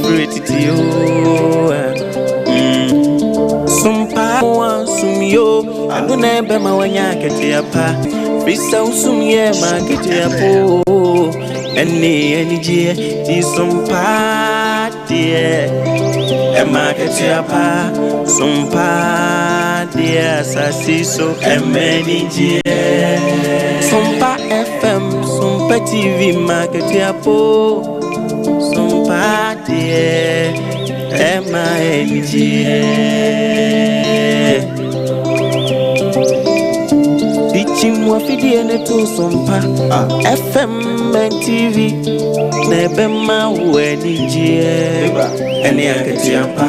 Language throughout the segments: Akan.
Firi titi o. Sumpa wa sum yo, ɛno na ɛbɛma wanya akatua pa. Firi sɛ wosum yɛ ma akatua po. Ɛne anigyeɛ ti sumpa deɛ. Ɛma akatua pa, sumpa deɛ asase so ɛma anigyeɛ. Sumpa FM, Sumpa TV ma akatua po. Sumpa deɛ ɛma anigyeɛ. Dichim wafidie ne to Sumpa FM and TV na ɛbɛma wo anigyeɛ ɛne akatua pa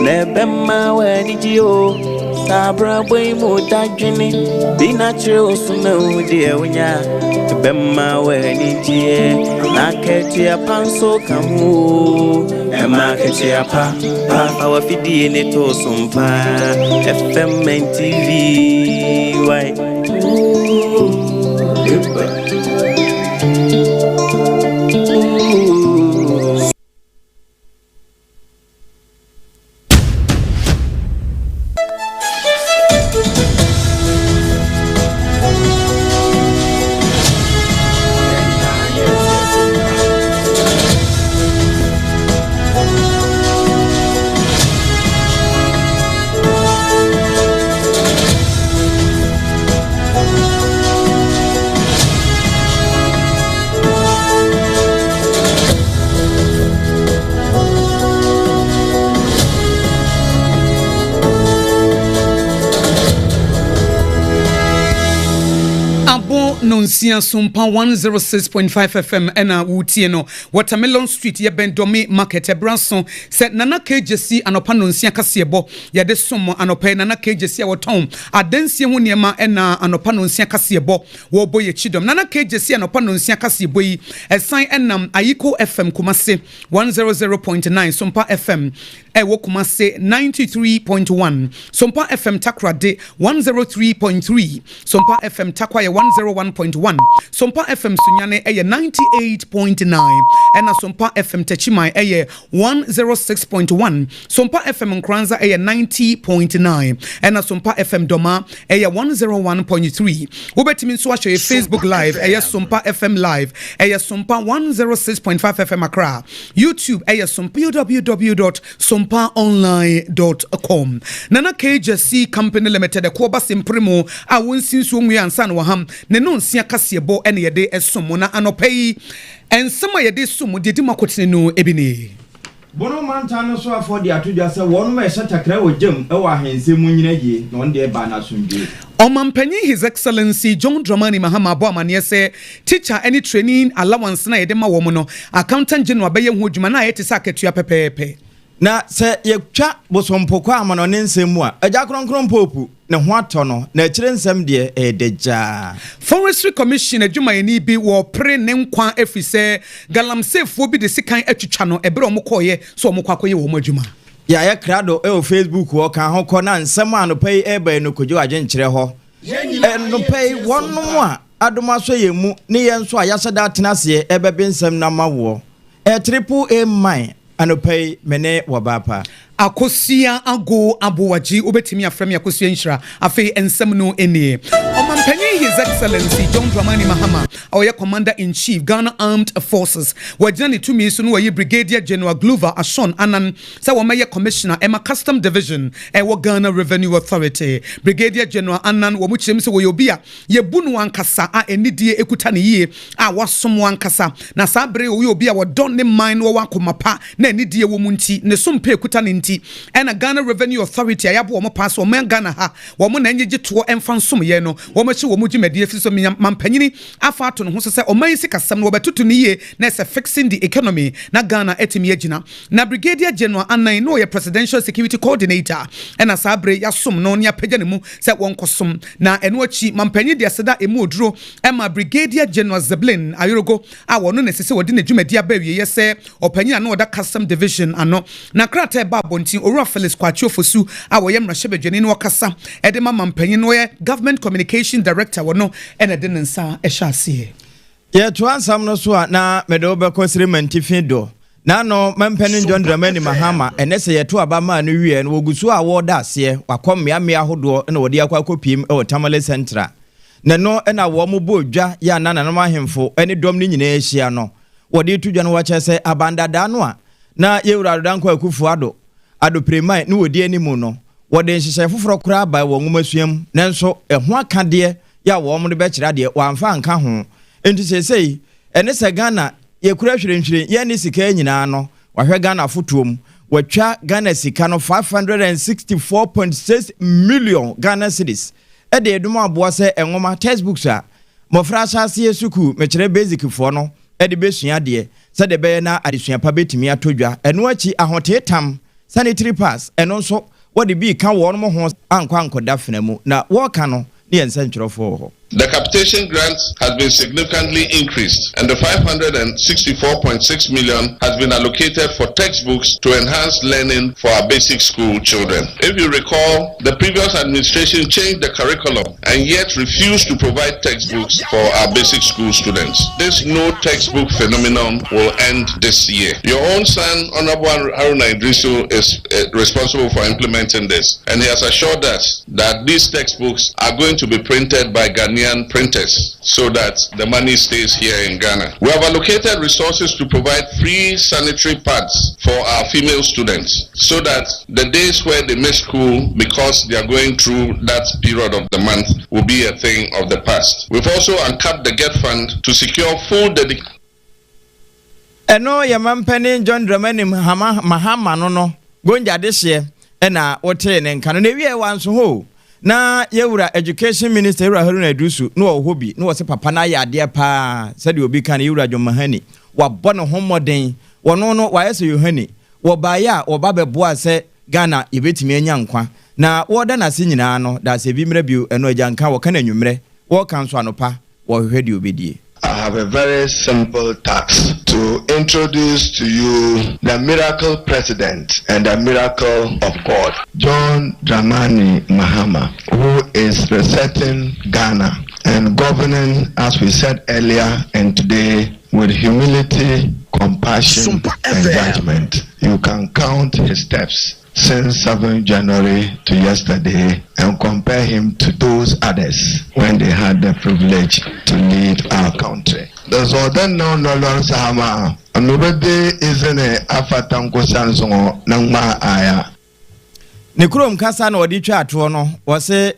na ɛbɛma wo anigyeɛ o. Saa abrabɔ yi mu dadwene bi na kyerɛ wo so na wo deɛ wonya ɛbɛma wo anigyeɛ na akatua pa nso ka ho o. Ɛma akatua pa pa fa wafidie ne to Sumpa FM and TV why. Ooh. Ooh. Abo nonsia, Sompa 106.5 FM ɛna wotie no, Watermelon Street, yɛbɛn Dɔme Market. Ɛberɛ so sɛ Nana Kgyesi anɔpa nonsia kaseɛbɔ yɛde som anɔpa yi. Nana Kgyesi a wɔtɔn adansie ho nneɛma ɛna anɔpa nonsia kaseɛbɔ wɔbɔ yɛ kyidɔm. Nana Kgyesi anɔpa nonsia kaseɛbɔ yi ɛsan ɛnam Ayiko FM Kumase 100.9, Sompa FM ɛwɔ Kumase 93.1, Sompa FM Takoradi 103.3, Sompa FM Takwa yɛ 101.1, Sompa FM Sunyane ɛyɛ 98.9, ɛna Sompa FM Techiman ɛyɛ 106.1, Sompa FM Nkranza ɛyɛ 90.9, ɛna Sompa FM Dɔma ɛyɛ 101.3. Wobɛtumi nso ahyɛ yɛ Facebook Live, ɛyɛ Sompa FM Live, ɛyɛ Sompa 106.5 FM Accra. YouTube ɛyɛ Sompa, www.sompaonline.com. Nana Kjc Company Limited ɛkɔɔba sempere mu a wɔnsi nsuo nwie ansa na wɔham ne no nsia kaseɛbɔ ɛne yɛde ɛsom na anɔpa yi nsɛm a yɛde som deɛ di mu akɔtene no ebi nie. Bono mantam no so afɔ de ato dwa sɛ wɔnom a ɛhyɛ takra wɔ gyam wɔ ahensɛm mu nyina yie na ɔno deɛ baa n'asomdwie. Ɔmampanyin His Excellency John Dramani Mahama abɔ amanneɛ sɛ teacher ne training allowance na yɛde ma wɔn no, Accountant General bɛyɛ ho adwuma na ayɛ te sɛ akatua pɛpɛɛpɛ. Na sɛ yɛtwa bosompokɔ amanɔne nsɛm mu a, Agya Kronkron Pope ne ho atɔ no na akyire nsɛm deɛ ɛyɛ dagyaa. Forestry Commission adwumayɛni bi wɔpere ne nkwa ɛfiri sɛ galamseefoɔ bi de sekan atwitwa no ɛberɛ a wɔkɔɔyɛ sɛ wɔkɔ akɔyɛ wɔn adwuma. Yɛayɛ krado ɛwɔ Facebook hɔ ka ho kɔ na nsɛm a anɔpa yi ɛreba yi no Kodwo adwenkyerɛ hɔ. Ɛnɔpa yi wɔnom a adom asɔ yɛn mu ne yɛn nso a yɛahyɛ da atena aseɛ ɛbɛbe nsɛm no ama woɔ. Ɛ Triple A man anɔpa yi me ne wɔ baapa. Akosua Ago Aboagye, wobɛtumi afrɛ me Akosua Nhyira. Afei nsɛm no nie. Ɔmampanyin His Excellency John Dramani Mahama a ɔyɛ Commander in Chief, Ghana Armed Forces, wɔagyina ne tumi so no wɔyi Brigadier General Glover Ashon Anan sɛ wɔmɛyɛ Commissioner ɛma Custom Division ɛwɔ Ghana Revenue Authority. Brigadier General Anan, wɔn kyerɛ mu sɛ wɔyɛ obi a yɛbu no ankasa a anidie ekuta ne yie a wasom ankasa, na saa bere wɔyɛ obi a wɔdɔ ne man no, wɔwɔ akoma pa na anidie wɔ mu, nti ne so mpa ekuta ne nti ɛna Ghana Revenue Authority a yɛabɔ wɔn paa so ɔman Ghana ha wɔn na ɛnyegye toɔ ɛmfa nsom yɛn no, wɔn akyi wɔn dwumadie fi so. Mampanyini afa ato ne ho so sɛ ɔman yi sikasɛm no wɔbɛtoto ne yie na ɛsɛ fixing the economy na Ghana atumi agyina. Na Brigadier General Anan na ɔyɛ Presidential Security Coordinator, ɛna saa bere yɛasom no ne apagya ne mu sɛ wɔnkɔsom. Na ɛno akyi mampanyin de aseda emu oduro ɛma Brigadier General Zeblin Ayorogo a wɔno na ɛsɛ sɛ wɔde ne dwumadi aba awieeɛ sɛ ɔpanyin a na ɔda Custom Division ano. Na krataa ɛba abɔnten, Owura Felix Kwakye Ofosu a wɔyɛ mmarahyɛbadwani no ɔkasa ɛde ma mampanyin no, ɔyɛ Government Communication Director, wɔ no ɛna ɛde ne nsa ɛhyɛ aseɛ. Yɛtoa nsɛm no so a, na mede wobɛkɔ Sirimantifi do. N'ano mampanin John Dramani Mahama ɛnɛ sɛ yɛto aba maa no wieɛ no, wɔgu so a wɔreda aseɛ. Wakɔ mmeammea ahodoɔ na wɔde akɔ akɔpiem wɔ Tamale Central. Na ɛno na wɔn bɔɔ dwa yɛ a na nananom ahemfo ne dɔm no nyinaa ahyia no. Wɔde reto dwa no wɔkyerɛ sɛ abandadaa no a na Yɛwura Ado Dankwa Akufo Addo, Addo Preman ne wɔdi anim no, wɔde nhyehyɛe foforɔ koraa bae wɔ nwomasua mu nanso ɛho akadeɛ yɛ a wɔn de bɛkyerɛ adeɛ wɔamfa anka ho. Enti seesei ɛne sɛ Ghana yɛkura hwirenhwiren, yɛnni sika nyinaa no, wahwɛ Ghana fotoɔ mu, watwa Ghana sika no 564.6 million Ghana cedis de redom aboa sɛ nwoma, textbooks, a mmɔfra ahyɛaseɛ sukuu, mekyerɛ basic foɔ no, de bɛsua adeɛ sɛdeɛ ɛbɛyɛ na adesua pa bɛtumi atɔ dwa. Ɛno akyi ahoteetam, sanitary pads, ɛno nso wɔde bi reka wɔn ho ankɔ ankɔda fena mu. Na wɔreka no ne yɛn nsɛntwerɛfoɔ wɔ hɔ. The capitation grant has been significantly increased and the 564.6 million has been allocated for textbooks to enhance learning for our basic school children. If you recall, the previous administration changed the curriculum and yet refused to provide textbooks for our basic school students. This no textbook phenomenon will end this year. Your own son, Honorable Haruna Iddrisu, is responsible for implementing this, and he has assured us that these textbooks are going to be printed by Ghanaian printers so that the money stays here in Ghana. We have allocated resources to provide free sanitary pads for our female students so that the days where they miss school because they are going through that period of the month will be a thing of the past. We've also uncapped the GETFund to secure full dedication. Ɛno yɛ mampanin John Dramani Mahama no no Gonja adehyeɛ ɛna wotee ne nka no na ewie wa nso hɔ na yɛwura Education Minister yɛwura Haruna Iddrisu na wɔwɔ hɔ bi na wɔsɛ papa no ayɛ adeɛ paa sɛdeɛ obi ka no yɛwura John Mahani wabɔ ne ho mmɔden wɔno no wayɛ sɛ Yohane wɔbaeɛ a wɔba bɛboa sɛ Ghana yɛbɛtumi anya nkwa na wɔda n'ase nyinaa no daasɛ bi mmerɛ bio ɛno agya nka wɔka no anwummerɛ wɔka nso anɔpa wɔhwehwɛ deɛ obɛdie. I have a very simple task to introduce to you the miracle president and the miracle of God, John Dramani Mahama, who is resetting Ghana and governing, as we said earlier and today, with humility, compassion, and judgment. You can count his steps since 7 January to yesterday and compare him to those others when they had the privilege to lead our country. The no no sama anobede izene afata nkosanso na ngma aya. Ne kurom kasa na wɔde twa atoɔ no wɔse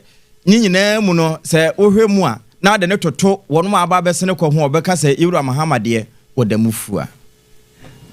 ne nyinaa mu no sɛ wohwɛ mu a na ade ne toto wɔn mu aba abɛsene kɔ ho ɔbɛka sɛ Ewura Mahama deɛ wɔda mu fua.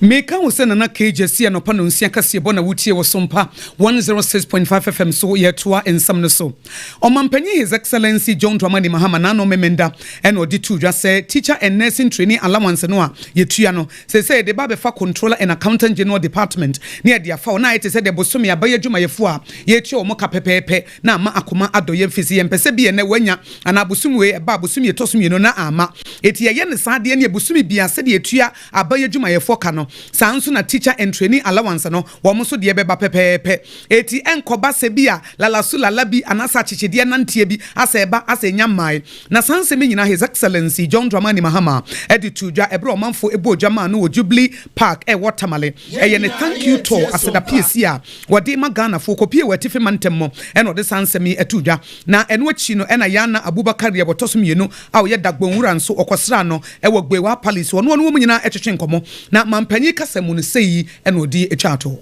Meka wo sɛ Nana KJ si anɔpa no nsia kaseɛ bɔ na wotie wɔ Sompa 106.5 FM so. Yɛtoa nsɛm no so. Ɔmampanyin His Excellency John Dramani Mahama n'ano memenda ɛna ɔde to dwa sɛ teacher and nursing training allowance no a yɛtua no sɛ yɛde ba bɛfa Controller and Accountant General Department ne yɛde afa wo na ayɛ te sɛ deɛ bosome abayɛ adwumayɛfoɔ a yɛtua wɔn ka pɛpɛɛpɛ na ama akoma adɔ yɛn fi sɛ yɛmpɛ sɛ bi ɛnɛ wanya anaa abosom wei ɛba abosom yɛtɔ so mmienu na ama eti yɛyɛ ne saa adeɛ ne abosom bia sɛdeɛ yɛtua abayɛ adwumayɛfoɔ ka no, saa nso na teacher and training allowance no wɔn nso deɛ bɛba pɛpɛɛpɛ. Eti ɛnkɔba sɛ bi a lalaso lala bi anaasɛ akyekyedeɛ nanteɛ bi asɛ ɛba asɛ nya mmae. Na saa nsɛm nyinaa His Excellency John Dramani Mahama ɛde to dwa ɛberɛ ɔmanfo ɛbɔ odwa maa no wɔ Jubilee Park ɛwɔ Tamale. Ɛyɛ ne thank you tour aseda piesie a wɔde ma Ghanafoɔ kɔpie wɔ atifi mantam mu ɛna ɔde saa nsɛm yi ɛto dwa. Na ɛno akyi no ɛna Yana Abubakar yɛ wɔtɔ so mmienu a ɔyɛ Dagbonwura nso ɔkɔsra no ɛwɔ Gbewa Palace. Ɔno ɔno wɔn nyinaa ɛtwetwe nkɔmmɔ na mampanyin kasa mu no sɛyi ɛna ɔde atwa ato.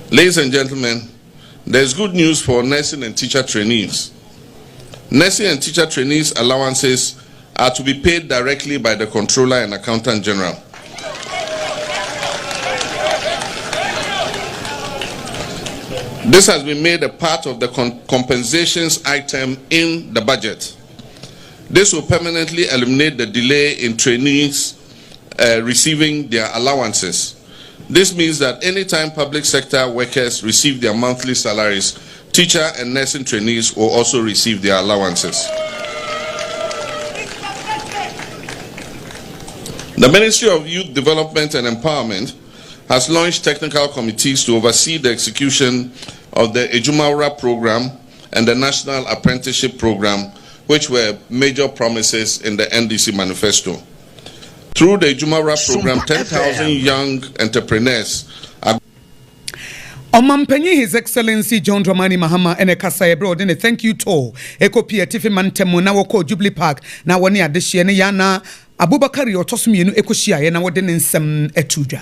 Ladies and gentlemen, there's good news for nursing and teacher trainees. Nursing and teacher trainees allowances are to be paid directly by the Controller and Accountant General. This has been made a part of the compensations item in the budget. This will permanently eliminate the delay in trainees receiving their allowances. This means that anytime public sector workers receive their monthly salaries, teacher and nursing trainees will also receive their allowances. The Ministry of Youth Development and Empowerment has launched technical committees to oversee the execution of the Ejumawura program and the National Apprenticeship Program, which were major promises in the NDC manifesto. Through the Adwumawura program, 10,000 young entrepreneurs are Ɔmampanyin His Excellency John Dramani Mahama ɛna ɛkasaeɛ berɛ a ɔde ne Thank You Tour ɛkɔpie Atifi Mantam mu na wɔkɔɔ Jubilee Park na wɔne adehyeɛ ne Yana Abubakari ɔtɔ so mmienu ɛkɔhyiaeɛ na wɔde ne nsɛm too dwa.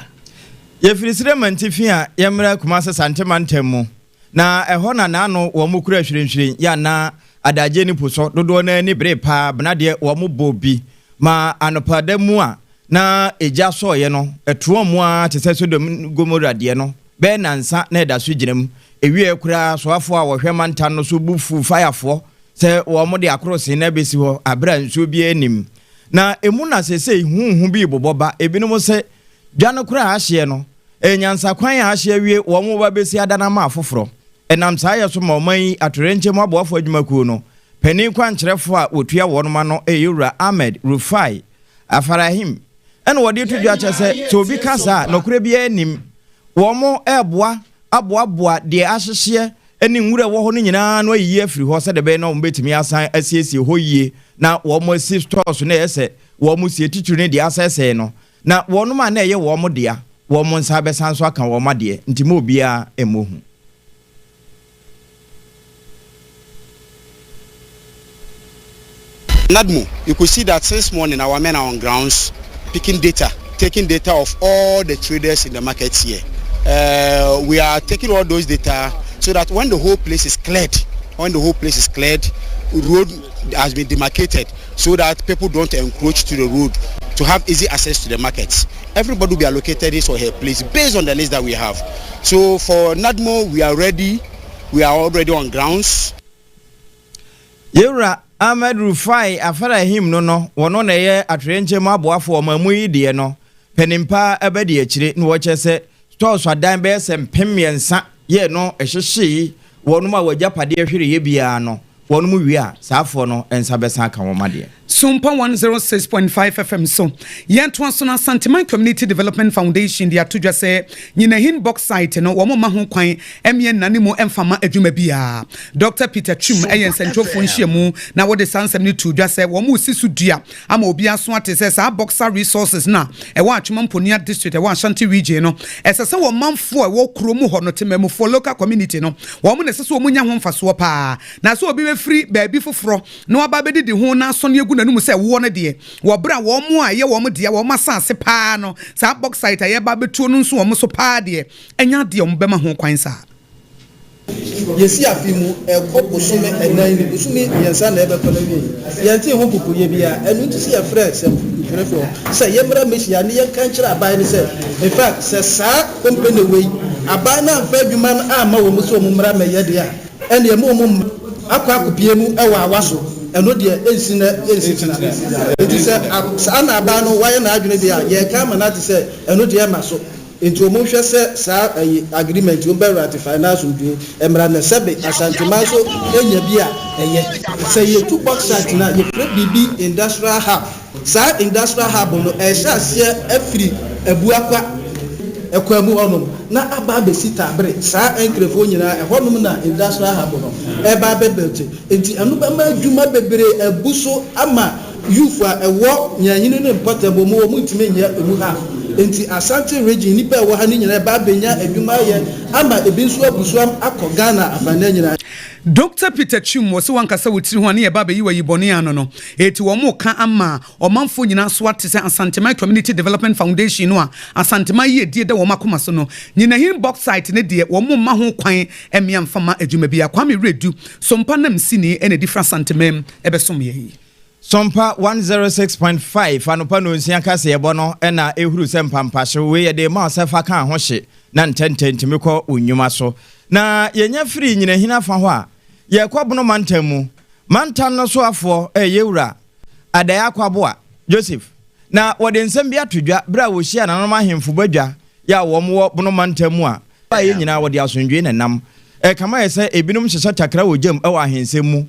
Yɛfiri Serɛ Mantifi a yɛmmra Kumase Sante Mantam mu, na ɛhɔ na naano wɔn kura hwirenhwiren yɛ anaa adagyeɛ ne pusɔ dodoɔ no ara ani bere paa bena deɛ wɔn bɔ bi ma anɔpa da mu a na egya sɔeɛ no ɛtoɔm mu ara te sɛ Sodom ne Gomora deɛ no bɛyɛ nansa na ɛda so gyina mu. Ɛwieɛ koraa soafoɔ a wɔhwɛ mantam no so bo fuu fayafoɔ sɛ wɔn de akorosee no abɛsi hɔ aberɛ a nsuo biara nnim. Na emu na seesei huhu bi rebobɔ ba, ebinom se dwa no koraa a ahyeɛ no, ɛyɛ nyansakwan a ahye awie wɔn reba abɛsi adan ama afoforɔ. Ɛnam saa yɛ so ma ɔman yi atoyerɛnkyɛm aboafo adwumakuo no panin kwankyerɛfoɔ a wɔtua wɔnom ano yɛ Yewura Ahmed Rufai Afarahim ɛna wɔde reto dwa kyerɛ sɛ sɛ obi ka saa a nɔkorɛ biara nnim. Wɔn reboa aboaboa deɛ ahyehyeɛ ne nwura ɛwɔ hɔ no nyinaa ano ayiyi afiri hɔ sɛdeɛ ɛbɛyɛ na wɔbɛtumi asan asiesie hɔ yie na wɔn asi stores no a ɛyɛ sɛ wɔn sie titiri ne deɛ asɛesɛe no na wɔnom a na ɛyɛ wɔn dea wɔn nsa bɛsan nso aka wɔn adeɛ nti ma obiara mmɔ hu. NADMO, you could see that since morning our men are on grounds picking data, taking data of all the traders in the market here. We are taking all those data so that when the whole place is cleared, when the whole place is cleared, road has been demarcated so that people don't encroach to the road to have easy access to the markets. Everybody will be allocated his or her place based on the list that we have. So for NADMO, we are ready. We are already on grounds. Yewura Ahmed Rufai Afarahim no no, wɔno na ɛyɛ atoyerɛnkyɛm aboafo ɔman yi deɛ no panin paa abadi akyire na wɔkyerɛ sɛ stores adan bɛyɛ sɛ 3000 yɛ no ɛhyehyee wɔnom a wɔagyapadeɛ hwereeɛ biara no wɔnom wie a saafoɔ no nsa bɛsan aka wɔn adeɛ. Sompa 106.5 FM so. Yɛntoa so no, Asanteman Community Development Foundation de ato dwa sɛ Nyinahin Bauxite no wɔn mma ho kwan mmea nnane mu mfa mma adwuma biara. Dɔkta Peter Twum yɛ nsɛnkyerɛwfoɔ nhyiamu na wɔde saa nsɛm no too dwa sɛ wɔn resi so dua ama obiara aso ate sɛ saa Bauxite Resources no a ɛwɔ Atwima Mponua District ɛwɔ Ashanti Region no ɛsɛ sɛ wɔn manfoɔ a ɛwɔ kuro mu hɔ no temanmufoɔ local community no wɔn na ɛsɛ sɛ wɔn nya ho mfasoɔ paa na sɛ obi bɛfiri baabi foforɔ na waba abɛdidi ho na asɔne agu n'anom sɛ woɔ no deɛ, wɔ berɛ a wɔn a ɛyɛ wɔn dea, wɔn asase paa no, saa bauxite a yɛreba abɛtuo no nso wɔn so paa deɛ, ɛnyɛ adeɛ a wɔbɛma ho kwan saa. Yɛsi afe mu ɛkɔ bosome ɛnan ni, bosome mmiɛnsa na ɛbɛkɔ n'awiei. Yɛntee ho mpopoeɛ biara. Ɛno nti sɛ yɛfrɛɛ sɛmtwerɛfoɔ sɛ yɛmmra mmɛhyia ne yɛnka nkyerɛ aban no sɛ, in fact, sɛ saa company wei, aban no amfa adwuma no amma wɔn sɛ wɔn mmra mmɛyɛ deɛ a, ɛnneɛ mo wɔn mma akɔ akɔpie mu wɔ awa so, ɛno deɛ ɛnsi nnɛ ɛnsi kyena. Enti sɛ saa na aban no wayɛ n'adwene deɛ a, yɛreka ama no ate sɛ ɛno deɛ ɛmma so. Enti wɔn nhwɛ sɛ saa ɛyi agreement yi wɔn bɛ ratify na asomdwoe mmra na sɛbe Asanteman nso nya bi a ɛyɛ. Sɛ yɛtu bauxite no a yɛfrɛ biribi industrial hub. Saa industrial hub no ɛrehyɛ aseɛ afiri Abuakwa ɛkwan mu hɔnom na aba abɛsi Taabere. Saa enclave hɔ nyinaa ɛhɔnom na industrial hub no ɛreba abɛ built. Enti ɛno bɛma adwuma bebree abu so ama Youth a ɛwɔ Nyanyini ne mpɔtam wɔ mu wɔn ntumi nyɛ emu half nti Asante region nnipa a ɛwɔ ha no nyinaa ɛba abɛnya adwuma ayɛ ama ebi nso abu so akɔ Ghana afanaa nyinaa. Doctor Peter Twum wɔ se wankasa wo tiri ho a ne yɛba abɛyi wo ayi bɔne ano no eti wɔn reka ama ɔmanfoɔ nyinaa so ate sɛ Asanteman Community Development Foundation no a Asanteman yiedie da wɔn akoma so no Nyinahin Bauxite no deɛ wɔn mma ho kwan mmea mfa mma adwuma biara Kwame Wiredu Sompa Namsini na ɛdi fra Asanteman bɛsom yɛn. Sompa 106.5 anɔpa nnɔnsia kaseɛbɔ no na ɛhuru sɛ mpampahyew. Wei yɛde rema wo sɛ fa ka ho hye na ntɛntɛn tumi kɔ wo nnwuma so. Na yɛnya firi Nyinahini afa hɔ a, yɛrekɔ Bono mantam mu. Mantam no soafoɔ yɛ Yɛwura Adae Akwaboa Joseph. Na wɔde nsɛm bi ato dwa berɛ a wɔhyiaa nananom ahemfo badwa yɛ a wɔn wɔ Bono mantam mu a baeɛ nyinaa wɔde asomdwoeɛ na ɛnam. Ɛkame ayɛ sɛ ebinom hyehyɛ takra wɔ gyam wɔ ahensɛm mu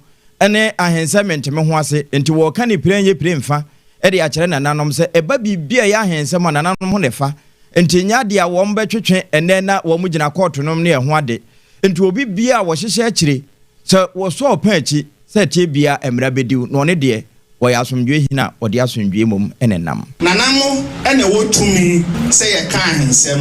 ne ahensɛm mente-me-ho-ase, enti wɔreka ne pire nyɛ pire mfa de akyerɛ nananom sɛ ɛba biribi a ɛyɛ ahensɛm a nananom ho na ɛfa, enti ɛnyɛ ade a wɔbɛtwetwe ɛnnɛ na wɔgyina kɔɔto nom ne ɛho ade. Enti obi biara a wɔhyehyɛ akyire sɛ wɔsɔ ɔpɛ akyi sɛ ɛteɛ biara mmara bɛdiw na ɔno deɛ. Wɔyɛ asomdwoe hene a ɔde asomdwoe mmom na ɛnam. Nana mo na ɛwɔ tumi sɛ yɛka ahensɛm.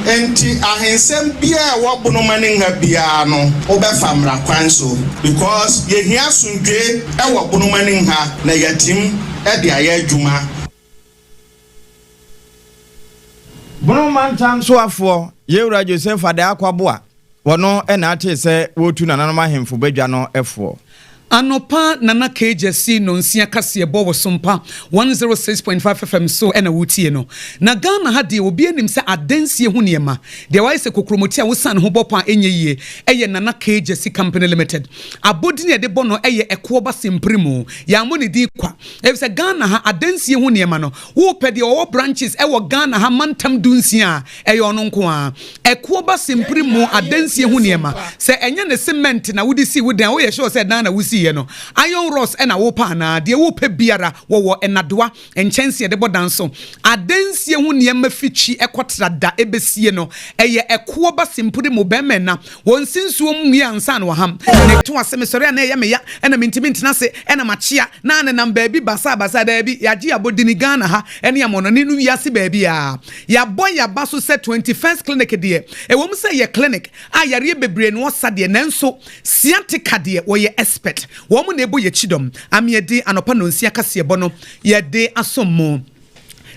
Enti ahensɛm biara a ɛwɔ Bonoma ne nha biara no wobɛfa mmara kwan so because yɛhia asomdwoe wɔ Bonoma ne nha na yɛatim de ayɛ adwuma. Bono mantam soafoɔ, Yewura Joseph Adaa Kwaboa, wɔno na atee sɛ wɔretu nananom ahemfo badwa no foɔ. Anɔpa Nana K. Gyasi Nonsia kaseɛbɔ wɔ Sompa 106.5 FM so na woretie no. Na Ghana ha deɛ obiara nim sɛ adansie ho nneɛma, deɛ wayɛ sɛ kokromoti a wosiane ho bɔ pɔ a ɛnyɛ yie yɛ Nana K. Gyasi Company Limited. Abɔdin a yɛde bɔ no yɛ Ɛkoɔba Sempremu. Yɛammɔ ne din kwa efisɛ Ghana ha adansie ho nneɛma no, Wopɛ deɛ ɔwɔ branches ɛwɔ Ghana ha mantam dunsia a, ɛyɛ ɔno nko ara. Ɛkoɔ ba sempere mu adansie ho nneɛma. Sɛ ɛnyɛ ne cement na wode sii wo dan a, woyɛ sure sɛ dan na wosiiɛ no? Iron rods na wopɛ anaa? Deɛ wopɛ biara wɔwɔ, nnadewa, nkyɛnse a yɛde bɔ dan so. Adansie ho nneɛma fi twi kɔtra da ɛbɛsie no, ɛyɛ ɛkoɔ ba sempere mu bɛrima ɛna. Wɔnsi nsuo mu nwie ansa na wɔaham. Ne to ase, mesɔre a na ɛyɛ me ya, ɛna mentumi ntena ase, ɛna makyea, na nenam baabi basabasa, daabi, yɛagye abɔdini Ghana ha ne amɔnɔne no wiase baabiara. Yɛabɔ yɛaba so sɛ 21st Clinic deɛ, ɛwɔ mu sɛ ɛyɛ clinic a yareɛ bebree na wɔsa deɛ, nanso sciatica deɛ wɔyɛ expert. Wɔn na ɛbɔ yɛn kyidɔm. Ameɛde anɔpa nnɔnsia kaseɛbɔ no yɛde asom mo.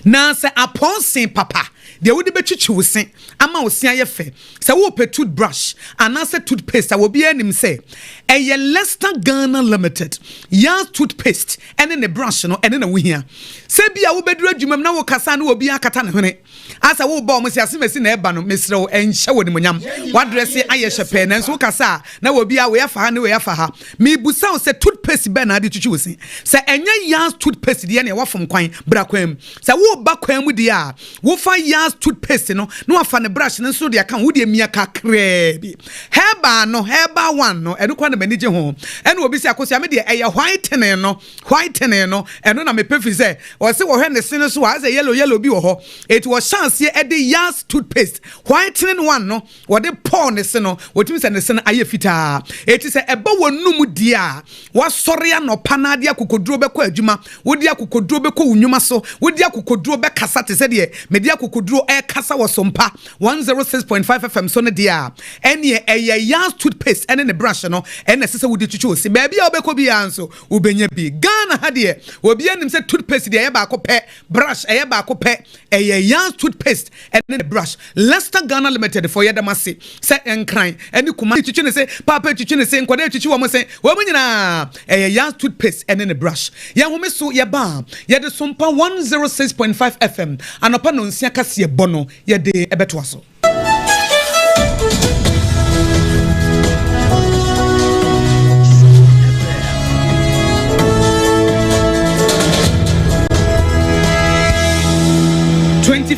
Na sɛ apɔn se papa, deɛ wode bɛtwitwi wo se ama wo se ayɛ fɛ. Sɛ worepɛ toothbrush anaasɛ toothpaste a, obiara nim sɛ ɛyɛ Lester Ghana Limited Yaz toothpaste ne ne brush no, ɛno na wohia. Sɛ ebia wobɛduru adwuma mu na wokasa a na obiara akata ne hwene asɛ woreba wɔn se asemasi na ɛreba no, mesrɛ wo ɛnhyɛ wo animuonyam. W'adrɛse ayɛ hyɛpɛɛ nanso wokasa a na obiara wei afa ha ne wei afa ha. Mebisa wo sɛ toothpaste bɛn na wode twitwi wo se? Sɛ ɛnyɛ Yaz toothpaste deɛ neɛ woafom kwan, bra kwan mu. Sɛ woreba kwan mu deɛ a, wofa Yaz toothpaste no na wafa ne brush no nso de aka ho, wodeɛ mia kakraa bi. Herbal no, herbal one no, ɛno koraa na m'ani gye ho. Ɛna obi sɛ Akosua me deɛ ɛyɛ whitening no, whitening no, ɛno na mepɛ firi sɛ ɔse wɔhwɛ ne se no so a, asɛ yellow yellow bi wɔ hɔ. Eti wɔhyɛ aseɛ de Yaz toothpaste, whitening one no, Wɔde pɔɔ ne se no, wɔtumi sɛ ne se no ayɛ fitaa. Enti sɛ ɛba w'anum deɛ a, woasɔre anɔpa na ade akokoduro bɛkɔ adwuma, wode akokoduro bɛkɔ wo nnwuma so, wode akokoduro bɛkasa te sɛ deɛ mede akokoduro rekasa wɔ Sompa 106.5 FM so no deɛ a, ɛnneɛ ɛyɛ Yaz toothpaste ne ne brush no na ɛsɛ sɛ wode twitwi wo se. Baabi a wobɛkɔ biara nso, wobɛnya bi. Ghana ha deɛ, obiara nim sɛ toothpaste deɛ ɛyɛ baako pɛ, brush ɛyɛ baako pɛ, ɛyɛ Yaz toothpaste ne ne brush. Leicester Ghana Limited foɔ yɛda mo ase sɛ Nkran ne Kumasi twitwi ne se, Paapa twitwi ne se, nkwadaa twitwi wɔn se, wɔn nyinaa ɛyɛ Yaz toothpaste ne ne brush. Yɛn home so yɛba a, yɛde Sompa 106.5 FM anɔpa nonsia kaseɛ bɔ no yɛde bɛtoa so.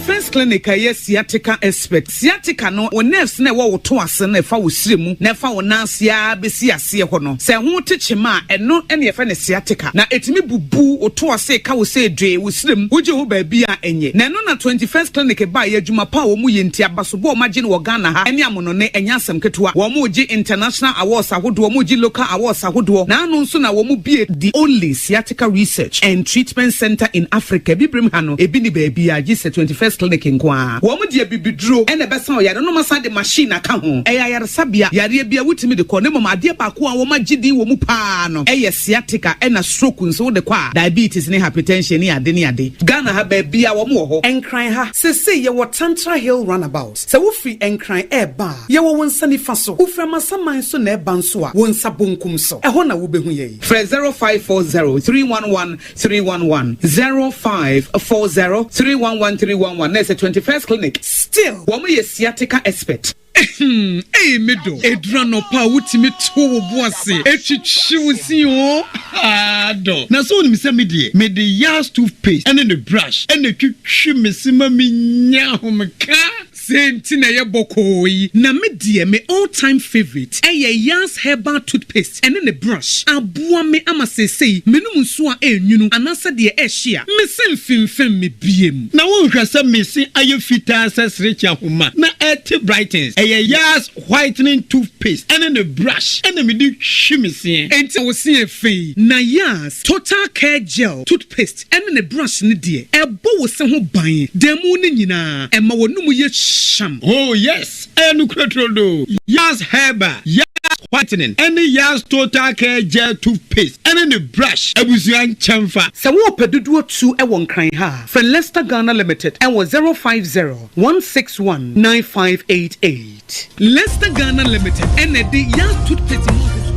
First Clinic a ɛyɛ sciatica expert. Sciatica no, wo nerves na ɛwɔ wo to ase na ɛfa wo srɛ mu na ɛfa wo nan ase ara bɛsi aseɛ hɔ no. Sɛ ɛho te kyema a, ɛno na yɛfrɛ no sciatica. Na ɛtumi bubu wo to ase ka wo sɛ dwee wo srɛ mu, wogye ho baabi a ɛnyɛ. Na ɛno na 21st Clinic baeɛ, adwuma pa a wɔn yɛ nti, abasobɔ a wɔn agye no wɔ Ghana ha ne amonɔne, ɛnyɛ asɛm ketewa. Wɔn regye international awards ahodoɔ, wɔn regye local awards ahodoɔ. Na ano nso na wɔn bue the only sciatica research and treatment centre in Africa. Abibirem ha no, ebi nni baabiara gye sɛ 21st Clinic nko ara. Wɔn de abibiduro na ɛbɛsa ɔyare no na wɔasan de machine aka ho. Ɛyɛ ayaresabea, yareɛ biara wotumi de kɔ, na mmom adeɛ baako a wɔn agye din wɔ mu pa ara no yɛ sciatica ɛna stroke nso wode kɔ a, diabetes ne hypertension ne ade ne ade. Ghana ha baabiara wɔn wɔ hɔ. Nkran ha, seesei yɛwɔ Tantra Hill Runabout. Sɛ wofiri Nkran reba a, yɛwɔ wo nsa nifa so. Wofiri Amasaman nso na ɛreba nso a, wo nsa bonkum so. Ɛhɔ na wobɛhu yɛn. Frɛ 0540 311 311, 0540 311 311 na ɛsɛ 21st Clinic. Still, wɔn yɛ sciatica expert. Ehm ei me dɔ, ɛduru anɔpa a wotumi to wo bo ase twitwi wo se oo haa dɔ. Na sɛ wonim sɛ me deɛ mede Yaz toothpaste ne ne brush na ɛtwitwi me se ma menya ahomeka. Sei nti na ɛyɛ bɔkɔɔ yi. Na me deɛ me all time favourite ɛyɛ Yaz herbal toothpaste ɛne ne brush. Aboa me ama seesei menom nsuo a ɛnwunu anaasɛ deɛ ɛhye a, me se mfemfem me biem. Na wonhwɛ sɛ me se ayɛ fitaa sɛ serekye ahoma na. ɛte brightens. Ɛyɛ Yas whitening toothpaste ɛne ne brush ɛna mede twi me seɛ. Enti wo se yɛ fɛ yi? Na Yas Total Care Gel toothpaste ɛne ne brush no deɛ, ɛbɔ wo se ho ban da mu no nyinaa, ɛma w'anomu yɛ hyam. Oh yes, ɛyɛ nokorɛ turodoo. Yas Herbal, Yas Whitening ɛne Yas Total Care Gel Toothpaste ɛne ne brush abusua nkyɛnfa. Sɛ worepɛ dodoɔ tu wɔ Nkran ha a, frɛ Lester Ghana Limited wɔ 050 161 9588. Lester Ghana Limited na ɛde Yas Toothpaste mu ahodoɔ.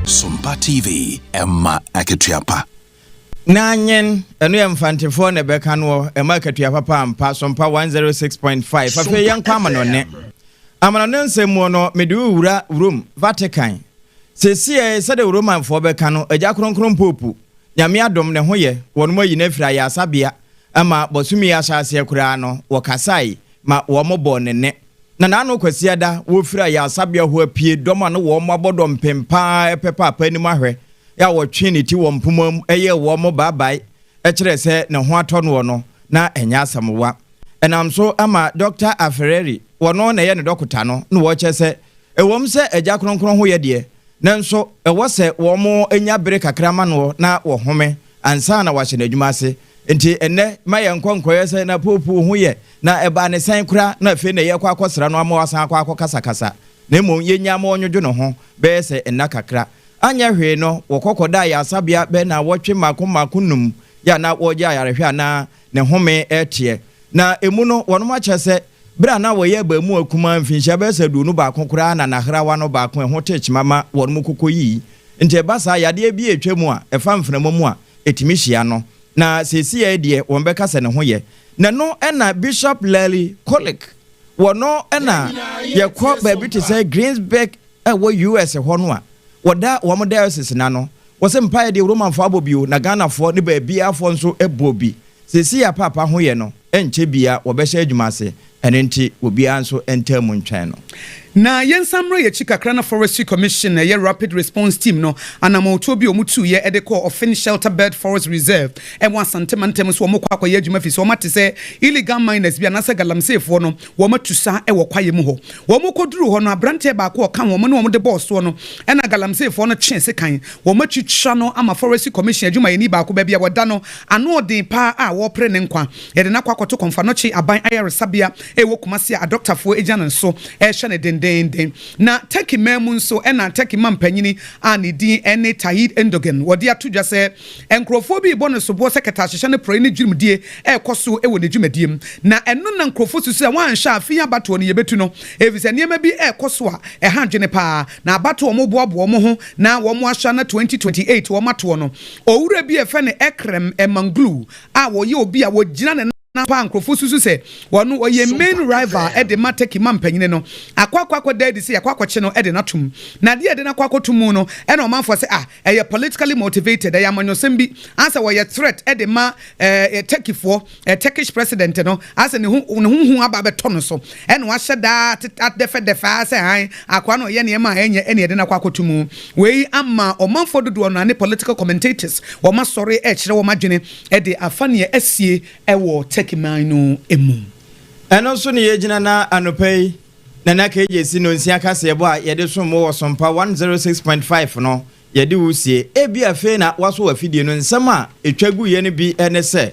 Sompa TV, ɛma akatua pa. Na nyen, ɛno yɛ Mfantefoɔ na ɛbɛka noɔ, ɛma akatua papa ampa, Sompa 106.5. Afei yɛnkɔ amanɔne. Amanɔne nsɛm muo no, mede wo wura Rome, Vatican. Seesei sɛdeɛ Romanfoɔ bɛka no, Agya Kronkron Pope, Nyame adom, ne ho yɛ, wɔnom ayi no afiri ayaresabea, ama bɔsome yi ahyɛaseɛ koraa no, wɔkasae ma wɔn bɔɔ ne nne. Na n'ano Kwasiada, wɔfiri ayaresabea hɔ apue, dɔm a na wɔn abɔ dɔmpem pa ara repɛ Paapa anim ahwɛ, a wɔtwee ne ti wɔ mpoma mu yɛɛ wɔn baabae kyerɛɛ sɛ ne ho atɔ noɔ no, na ɛnyɛ asɛm wa. Ɛnam so ma Dɔkta Aferreri, wɔno na ɛyɛ ne dɔkota no, na wɔkyerɛ sɛ ɛwom sɛ Agya Kronkron ho yɛ deɛ, nanso ɛwɔ sɛ wɔnya bere kakra ma noɔ na wɔhome ansa na wɔahyɛ n'adwuma ase. Enti ɛnnɛ, ma yɛnkɔ nkɔyɛ sɛ na Pope ho yɛ, na ɛbaa ne sɛn koraa na afei na yɛrekɔ akɔsra no ama wasan akɔ akɔkasakasa, na mmom yɛnnya ma ɔnnwodwo ne ho bɛyɛ sɛ nna kakra. Anyɛ hwee no, wɔkɔ kɔdaa ayaresabea bɛyɛ nnawɔtwe mmaako mmaako nnum yɛ a na wɔregye ayarehwɛ a na ne home reteɛ. Na emu no, wɔnom akyerɛ sɛ bere a na wɔyɛ abaamua kumaa mfinhyia bɛyɛ sɛ 21 koraa na n'ahrawa no baako ɛho tee kyema ma wɔnom kɔkɔyii. Nti ɛba saa, yadeɛ bi retwa mu a ɛfa mframa mu a, ɛtumi hyia no. Na seesei deɛ wɔbɛka sɛ ne ho yɛ. Na ɛno na Bishop Larry Kulick, wɔno na yɛkɔ baabi te sɛ Greensburg ɛwɔ US hɔ no a, wɔda wɔn diocese no ano. Wɔse mpaeɛ deɛ Romanfoɔ abɔ bi o, na Ghanafoɔ ne baabiafoɔ nso bɔ bi. Seesei a Paapa ho yɛ no, ɛnkyɛ biaa wɔbɛhyɛ adwuma ase, ɛno nti obiara nso ntaa mu ntwɛn no. Na yɛnsan mmra yɛn akyi kakra na Forestry Commission a ɛyɛ Rapid Response Team no anamɔntuo bi a wɔtuiɛ de kɔɔ Offin Shelter Bed Forest Reserve ɛwɔ Asante mantam so wɔkɔ akɔyɛ adwuma firi sɛ wɔate sɛ illegal miners bi anaasɛ galamseyfoɔ no wɔatu sa wɔ kwaeɛ mu hɔ. Wɔkɔduruu hɔ no aberanteɛ baako a ɔka wɔn ne wɔn de bɔɔ soɔ no ɛna galamseyfoɔ no twee sekan. Wɔatwitwa no ama Forestry Commission adwumayɛni baako baabi a wɔda no ano ɔden paa a wɔrepere ne nkwa. Yɛde no akɔ akɔto Kɔmfanoche Aban Ayaresabea a ɛwɔ Kumasi a adɔktafoɔ gyina ne so rehwɛ no dendeenden. Na Turkey man mu nso na Turkey mampanyini a ne din ne Tayyip Erdogan wɔde ato dwa sɛ nkurɔfoɔ bi rebɔ no soboɔ sɛ kɛtɛasehyɛ ne porɔeɛ ne dwirimdie rekɔ so wɔ ne dwumadie mu. Na ɛno na nkurɔfoɔ susu sɛ wɔanhwɛ a afe yi abatoɔ no yɛbɛtu no efisɛ nneɛma bi rekɔ so a ɛha adwene pa ara. Na abatoɔ a wɔreboaboa wɔn ho na wɔahyɛ na 2028 wɔatoɔ no, owura bi a yɛfrɛ no Ekrem Imamoglu a ɔyɛ obi a ɔgyina ne nan paa nkurɔfoɔ susu sɛ ɔno ɔyɛ main rival de ma Turkey mampanyini no akɔ akɔ akɔda adi sɛ yɛakɔ akɔkye no de no atom. Na adeɛ a yɛde no akɔ akɔto mu no ɛna ɔmanfoɔ sɛ ah ɛyɛ politically motivated, ɛyɛ amanyɔsɛm bi asɛ ɔyɛ threat de ma eh, Turkeyfoɔ, eh, Turkish president no asɛ ne ho ne ho hu aba abɛtɔ no so ɛna wahyɛ daa adɛfɛdɛfɛ ara sɛ han akoa no ɔyɛ nneɛma a ɛnyɛ ɛna yɛde no akɔ akɔto mu. Wei ama ɔmanfoɔ dodoɔ no ara ne political commentators wɔn asɔre ɛrekyerɛ wɔn adwene de afa nea asie wɔ Turkey man no mu. Ɛno nso na yɛgyina na anɔpa yi Nana KJ si nonsia kaseɛbɔ a yɛde som mo wɔ Sompa 106.5 no yɛde wo sie. Ebia afei na woaso w'afidie no nsɛm a ɛtwa guiɛ no bi ne sɛ,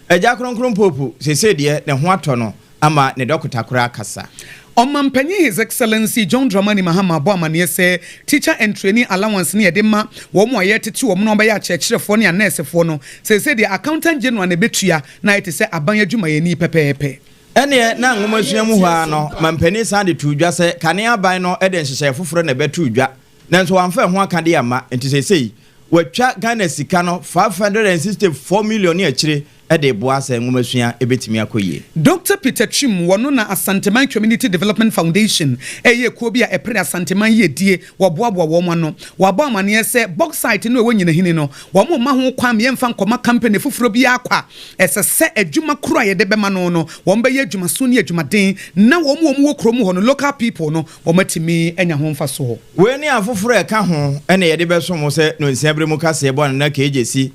Agya Kronkron Pope seesei deɛ ne ho atɔ no ama ne dɔkota koraa kasa. Ɔmanpanyin His Excellency John Dramani Mahama abɔ amaneɛ sɛ Teacher and Trainee Allowance no yɛde ma wɔn a yɛretete wɔn na wɔabɛyɛ akyerɛkyerɛfoɔ ne anɛɛsefoɔ no, seesei deɛ Accountant General na ɛbɛtua na ayɛ te sɛ aban adwumayɛni pɛpɛɛpɛ. Ɛnneɛ na nwomasua mu hɔ ara no, mampanin san de too dwa sɛ kane aban no de nhyehyɛe foforɔ na ɛbɛtoo dwa, nanso wamfa ɛho akadeɛ amma, nti seesei wɔatwa Ghana sika no 564 million ne akyire. de reboa sɛ nwomasua bɛtumi akɔ yie. Dɔkta Peter Twum, wɔno na Asanteman Community Development Foundation yɛ kuo bi a ɛpere Asanteman yiedie, wɔboaboa wɔn ano. Wɔabɔ amaneɛ sɛ bauxite no a ɛwɔ Nyinahini no, wɔmma ho kwan ma yɛmfa nkɔma company foforɔ biara kwa. Ɛsɛ sɛ adwuma korɔ a yɛde bɛma no no, wɔbɛyɛ adwumaso ne adwumaden na wɔn a wɔwɔ kurom hɔ no, local people no, wɔatumi anya ho mfasoɔ. Wei ne afoforɔ a ɛka ho na yɛde bɛsom wo sɛ nonsia berɛ mu kaseɛbɔ a Nana KJC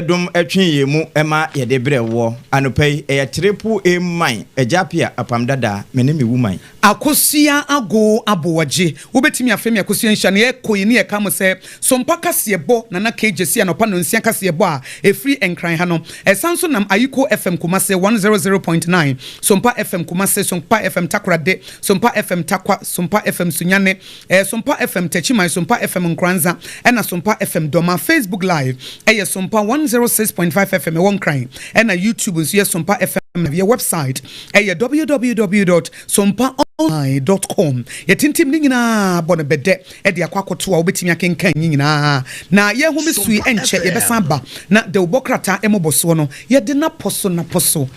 dom twe yɛn mu ma yɛde brɛ woɔ anɔpa yi. Ɛyɛ Triple A Man, Agya Appiah, Apam Dadaa, me ne me woman. Akosua Ago Aboagye, Wobɛtumi afrɛ me Akosua Nhyira na yɛkɔ yi ne yɛka mo sɛ Sompa kaseɛbɔ, Nana KJC anɔpa nonsia kaseɛbɔ a ɛfiri Nkran ha no. Ɛsan nso nam Ayiko FM Kumase 100.9, Sompa FM Kumase, Sompa FM Takorade, Sompa FM Tarkwa, Sompa FM Sunyani, ɛyɛ Sompa FM Techiman, Sompa FM Nkoranza, ɛna Sompa FM Dɔma. Facebook Live ɛyɛ Sompa 106.5 FM ɛwɔ Nkran, ɛna YouTube nso yɛ Sompa FM Live. Yɛ website ɛyɛ www dot sompaonline dot com. Yɛtintim ne nyinaa bɔ no bɛdɛ ɛde akɔ akɔto a wobɛtumi akenkan ne nyinaa. Na yɛn home so yi ɛnkyɛ yɛbɛsan aba na dawubɔ krataa mmobɔsoɔ no yɛde no apɔ so napɔ so.